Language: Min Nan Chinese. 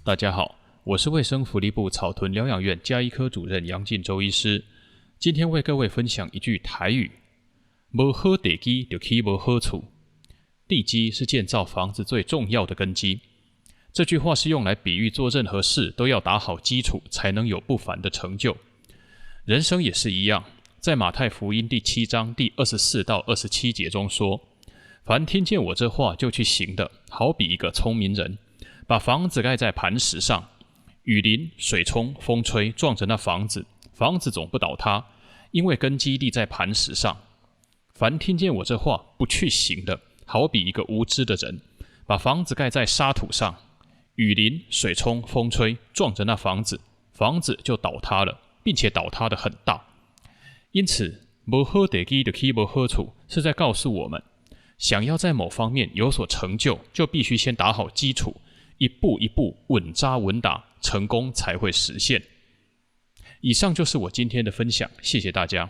大家好，我是衛生福利部草屯療養院家醫科主任楊進洲醫師，今天為各位分享一句台語：無好地基就起無好厝。地基是建造房子最重要的根基。這句話是用來比喻做任何事都要打好基礎，才能有不凡的成就。人生也是一樣，在馬太福音第七章第24到27節中說：凡聽見我這話就去行的，好比一個聰明人，把房子蓋在磐石上，雨淋、水沖、風吹，撞著那房子，房子總不倒塌，因為根基立在磐石上。凡聽見我這話不去行的，好比一個無知的人，把房子蓋在沙土上，雨淋、水沖、風吹，撞著那房子，房子就倒塌了，並且倒塌得很大。因此，無好地基就起無好厝，是在告訴我們，想要在某方面有所成就，就必須先打好基礎，一步一步穩紮穩打，成功才會實現。以上就是我今天的分享，謝謝大家。